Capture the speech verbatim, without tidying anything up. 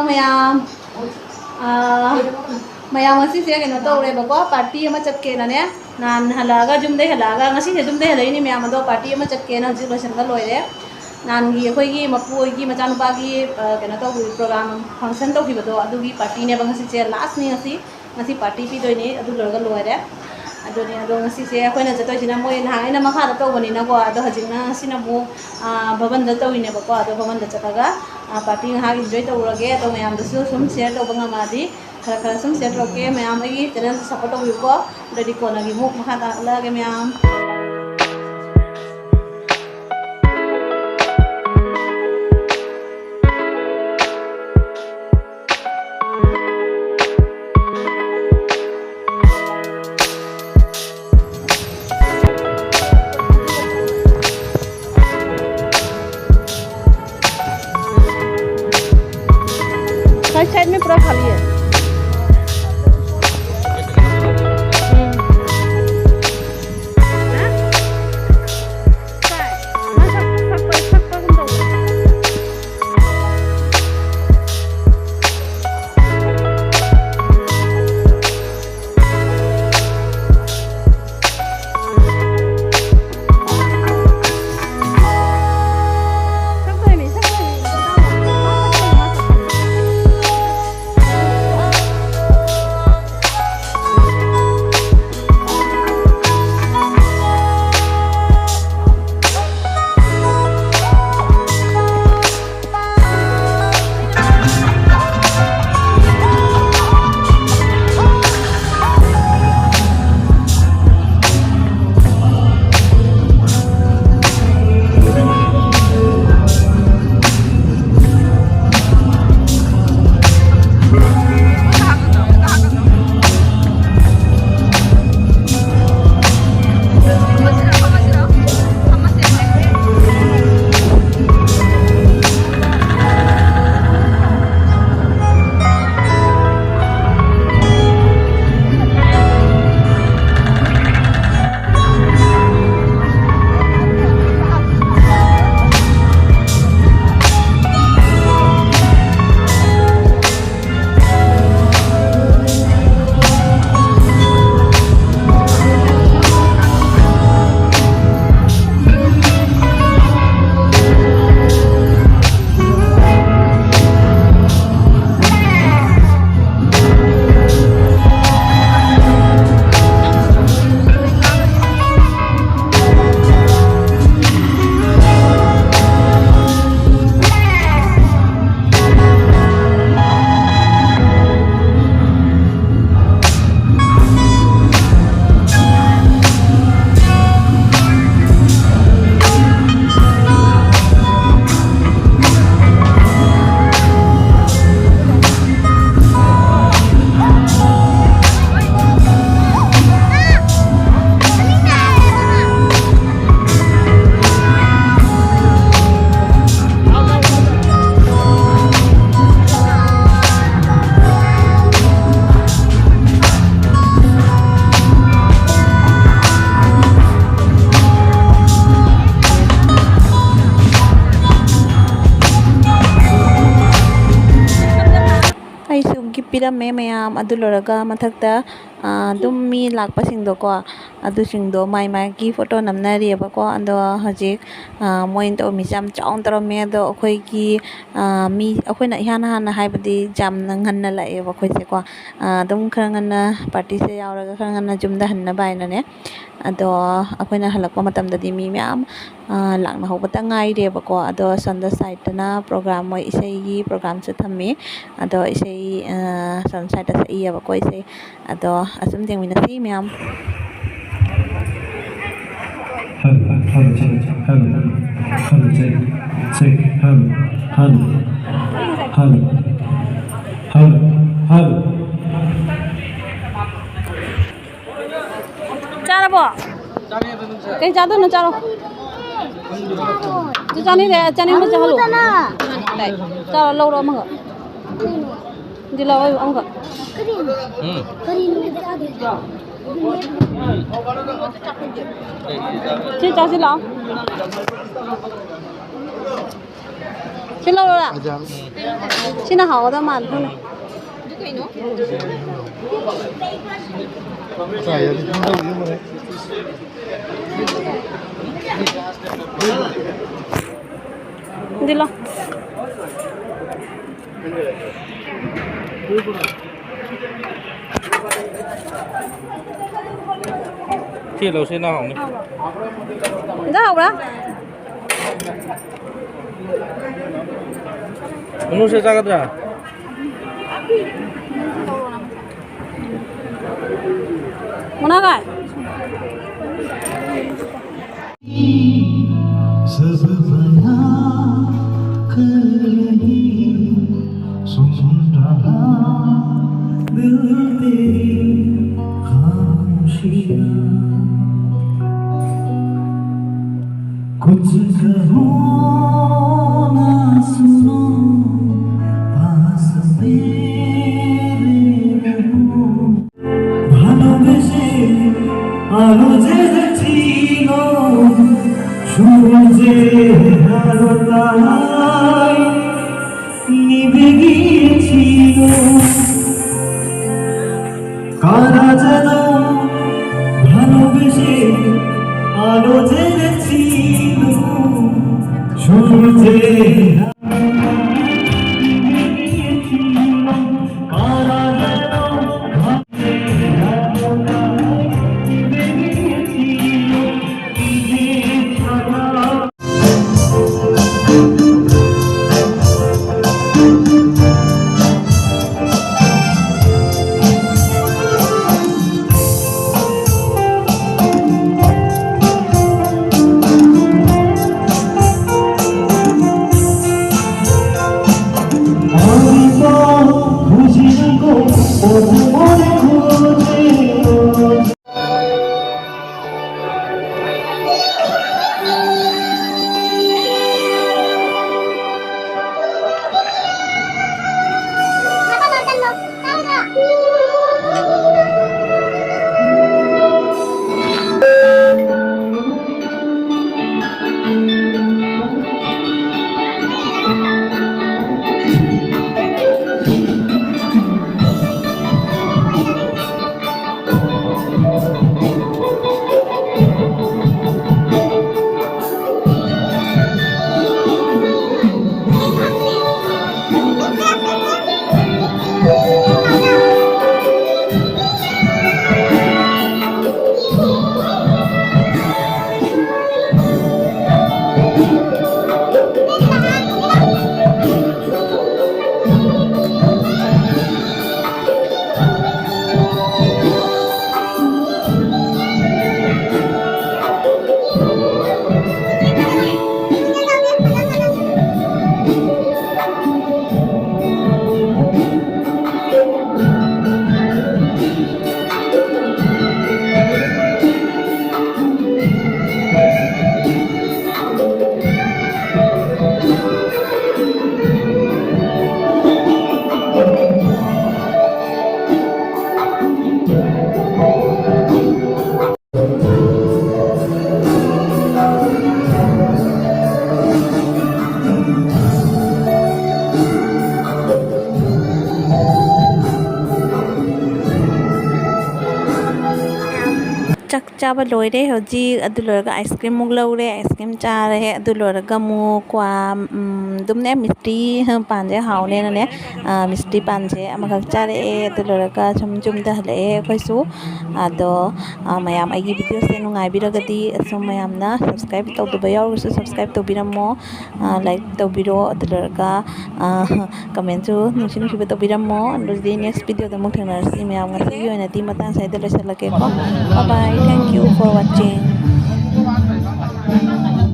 ꯃꯌꯥꯝ, ꯑꯥ, ꯃꯌꯥꯝ ꯉꯁꯤꯁꯦ ꯀꯩꯅꯣ ꯇꯧꯔꯦꯕꯀꯣ, ꯄꯥꯔꯇꯤ ꯑꯃ ꯆꯠꯀꯦꯅꯅꯦ꯫ ꯅꯍꯥꯟ ꯍꯜꯂꯛꯑꯒ, ꯌꯨꯝꯗꯩ ꯍꯜꯂꯛꯑꯒ, ꯉꯁꯤꯁꯦ ꯌꯨꯝꯗꯩ ꯍꯜꯂꯛꯏꯅꯦ ꯃꯌꯥꯝ, ꯑꯗꯣ ꯄꯥꯔꯇꯤ ꯑꯃ ꯆꯠꯀꯦꯅ ꯍꯧꯖꯤꯛ ꯂꯣꯏꯁꯤꯟꯕ ꯂꯣꯏꯔꯦ꯫ ꯅꯍꯥꯟꯒꯤ ꯑꯩꯈꯣꯏꯒꯤ ꯃꯄꯨ ꯍꯣꯏꯒꯤ ꯃꯆꯥꯅꯨꯄꯥꯒꯤ, ꯑ, ꯀꯩꯅꯣ ꯇꯧꯕ ꯄ꯭ꯔꯣꯒ꯭ꯔꯥꯝ, ꯐꯪꯁꯟ ꯇꯧꯈꯤꯕꯗꯣ, ꯑꯗꯨꯒꯤ ꯄꯥꯔꯇꯤꯅꯦꯕ ꯉꯁꯤꯁꯦ, ꯂꯥꯁꯅꯤ ꯉꯁꯤ꯫ ꯉꯁꯤ ꯄꯥꯔꯇꯤ ꯄꯤꯗꯣꯏꯅꯦ, ꯑꯗꯨ ꯂꯣꯏꯔꯒ ꯂꯣꯏꯔꯦ꯫ ꯑꯗꯨꯅꯤ, ꯑꯗꯣ ꯉꯁꯤꯁꯦ ꯑꯩꯈꯣꯏꯅ ꯆꯠꯇꯣꯏꯁꯤꯅ, ꯃꯣꯏ ꯅꯍꯥꯟ ꯑꯩꯅ ꯃꯈꯥꯗ ꯇꯧꯕꯅꯤꯅꯀꯣ, ꯑꯗꯣ ꯍꯧꯖꯤꯛꯅ ꯉꯁꯤꯅ ꯑꯃꯨꯛ, ꯑ, ꯚꯕꯟꯗ ꯇꯧꯔꯤꯅꯦꯕꯀꯣ꯫ ꯑꯗꯣ ꯚꯕꯟꯗ ꯆꯠꯂꯒ, ꯑ, ꯄꯥꯔꯇꯤ ꯉꯥꯏꯍꯥꯛ ꯏꯟꯖꯣꯏ ꯇꯧꯔꯨꯔꯒꯦ꯫ ꯑꯗꯣ ꯃꯌꯥꯝꯗꯁꯨ ꯁꯨꯝ ꯁꯤꯌꯔ ꯇꯧꯕ ꯉꯝꯃꯛꯑꯗꯤ ꯈꯔ ꯈꯔ ꯁꯨꯝ ꯁꯤꯌꯔ ꯇꯧꯔꯛꯀꯦ꯫ ꯃꯌꯥꯝ ꯑꯩꯒꯤ ꯆꯦꯅꯦꯜꯁꯦ ꯁꯞꯄꯣꯔꯠ ꯇꯧꯕꯤꯌꯨꯀꯣ꯫ ꯑꯗꯨꯗꯤ ꯀꯣꯟꯅꯒꯤ ꯑꯃꯨꯛ ꯃꯈꯥ ꯇꯥꯔꯛꯂꯛꯑꯒꯦ ꯃꯌꯥꯝ꯫ साइड साइड में पूरा खाली है। हम्म। हाँ? हाँ, सब, सब, सब, सब, सब। ꯄꯤꯔꯝꯃꯦ ꯃꯌꯥꯝ꯫ ꯑꯗꯨ ꯂꯣꯏꯔꯒ ꯃꯊꯛꯇ, ꯑ, ꯑꯗꯨꯝ ꯃꯤ ꯂꯥꯛꯄꯁꯤꯡꯗꯣꯀꯣ, ꯑꯗꯨꯁꯤꯡꯗꯣ ꯃꯥꯏ ꯃꯥꯒꯤ ꯐꯣꯇꯣ ꯅꯝꯅꯔꯤꯑꯕꯀꯣ꯫ ꯑꯗꯣ ꯍꯧꯖꯤꯛ, ꯑ, ꯃꯣꯏꯅ ꯇꯧꯔꯝꯃꯤꯁꯦ ꯌꯥꯝ ꯆꯥꯎꯅ ꯇꯧꯔꯝꯃꯦ꯫ ꯑꯗꯣ ꯑꯩꯈꯣꯏꯒꯤ, ꯑ, ꯃꯤ, ꯑꯩꯈꯣꯏꯅ ꯏꯍꯥꯟ ꯍꯥꯟꯅ, ꯍꯥꯏꯕꯗꯤ ꯌꯥꯝꯅ ꯉꯟꯅ ꯂꯥꯛꯑꯦꯕ ꯑꯩꯈꯣꯏꯁꯦꯀꯣ꯫ ꯑ, ꯑꯗꯨꯝ ꯈꯔ ꯉꯟꯅ ꯄꯥꯔꯇꯤꯁꯦ ꯌꯥꯎꯔꯒ ꯈꯔ ꯉꯟꯅ ꯌꯨꯝꯗ ꯍꯟꯅꯕ ꯍꯥꯏꯅꯅꯦ꯫ ꯑꯗꯣ ꯑꯩꯈꯣꯏꯅ ꯍꯜꯂꯛꯄ ꯃꯇꯝꯗꯗꯤ ꯃꯤ ꯃꯌꯥꯝ, ꯑ, ꯂꯥꯛꯅꯍꯧꯕꯇ ꯉꯥꯏꯔꯦꯕꯀꯣ꯫ ꯑꯗꯣ ꯁꯣꯝꯗ ꯁꯥꯏꯠꯇꯅ ꯄ꯭ꯔꯣꯒ꯭ꯔꯥꯝ, ꯃꯣꯏ ꯏꯁꯩꯒꯤ ꯄ꯭ꯔꯣꯒ꯭ꯔꯥꯝꯁꯨ ꯊꯝꯃꯤ꯫ ꯑꯗꯣ ꯏꯁꯩ, ꯑ, ꯁꯣꯝ ꯁꯥꯏꯠꯇ ꯁꯛꯏꯌꯦꯕꯀꯣ ꯏꯁꯩ꯫ ꯑꯗꯣ ꯑꯁꯨꯝ ꯌꯦꯡꯃꯤꯟꯅꯁꯤ ꯃꯌꯥꯝ꯫ Hello, hello, hello, hello, hello, check, check, hello, hello, hello, hello, hello. ꯆꯥꯔꯕꯣ? ꯀꯩ ꯆꯥꯗꯣꯏꯅꯣ? ꯆꯥꯔꯣ꯫ ꯆꯥꯅꯤꯡꯗꯦ, ꯆꯥꯅꯤꯡꯕ ꯆꯥꯍꯜꯂꯨ꯫ ꯆꯥꯔꯣ, ꯂꯧꯔꯣ ꯑꯃꯒ꯫ ꯗꯤ ꯂꯧꯔꯣ ꯑꯃꯒ꯫ ꯎꯝ꯫ ꯁꯤ ꯆꯥꯁꯤ ꯂꯥꯛꯑꯣ꯫ ꯁꯤ ꯂꯧꯔꯣꯔꯥ? ꯁꯤꯅ ꯍꯥꯎꯒꯗꯕ ꯃꯥꯜꯂꯦ꯫ ꯗꯤꯂꯣ꯫ ꯁꯤ ꯂꯧꯁꯤ ꯅꯪ ꯍꯥꯎꯅꯤ꯫ ꯏꯟꯖꯥꯡ ꯍꯥꯎꯕ꯭ꯔꯥ? ꯃꯅꯨꯡꯁꯥ ꯆꯥꯒꯗ꯭ꯔꯥ? ꯃꯅꯥ ꯀꯥꯏ? कुछ कहो ना सुनो, पास मेरे रहो। ভালোবেসে আলো জ্বেলেছিল, সূর্যের আলো তাই নিভে গিয়েছিল। ꯆꯥꯕ ꯂꯣꯏꯔꯦ ꯍꯧꯖꯤꯛ꯫ ꯑꯗꯨ ꯂꯣꯏꯔꯒ ice cream ꯑꯃꯨꯛ ꯂꯧꯔꯦ, ice cream ꯆꯥꯔꯦ꯫ ꯑꯗꯨ ꯂꯣꯏꯔꯒ ꯑꯃꯨꯛ ꯀ꯭ꯋꯥ, ꯎꯝ, ꯑꯗꯨꯝꯅꯦ, ꯃꯤꯁꯇ꯭ꯔꯤ ꯄꯥꯟꯁꯦ ꯍꯥꯎꯅꯦꯅꯅꯦ, ꯑ, ꯃꯤꯁꯇ꯭ꯔꯤ ꯄꯥꯟꯁꯦ ꯑꯃꯈꯛ ꯆꯥꯔꯛꯑꯦ꯫ ꯑꯗꯨ ꯂꯣꯏꯔꯒ ꯁꯨꯝ ꯌꯨꯝꯗ ꯍꯜꯂꯛꯑꯦ ꯑꯩꯈꯣꯏꯁꯨ꯫ ꯑꯗꯣ, ꯑ, ꯃꯌꯥꯝ ꯑꯩꯒꯤ videoꯁꯦ ꯅꯨꯡꯉꯥꯏꯕꯤꯔꯒꯗꯤ ꯑꯁꯨꯝ ꯃꯌꯥꯝꯅ subscribe ꯇꯧꯗꯕ ꯌꯥꯎꯔꯒꯁꯨ subscribe ꯇꯧꯕꯤꯔꯝꯃꯣ, ꯑ, like ꯇꯧꯕꯤꯔꯣ꯫ ꯑꯗꯨ ꯂꯣꯏꯔꯒ, ꯑ, commentꯁꯨ ꯅꯨꯡꯁꯤ ꯅꯨꯡꯁꯤꯕ ꯇꯧꯕꯤꯔꯝꯃꯣ꯫ ꯑꯗꯨꯗꯤ next videoꯗ ꯑꯃꯨꯛ ꯊꯦꯡꯅꯔꯁꯤ ꯃꯌꯥꯝ꯫ ꯉꯁꯤꯒꯤ ꯑꯣꯏꯅꯗꯤ ꯃꯇꯥꯡ ꯁ꯭ꯋꯥꯏꯗ ꯂꯣꯏꯁꯤꯜꯂꯒꯦꯀꯣ꯫ Bye bye, thank you for watching.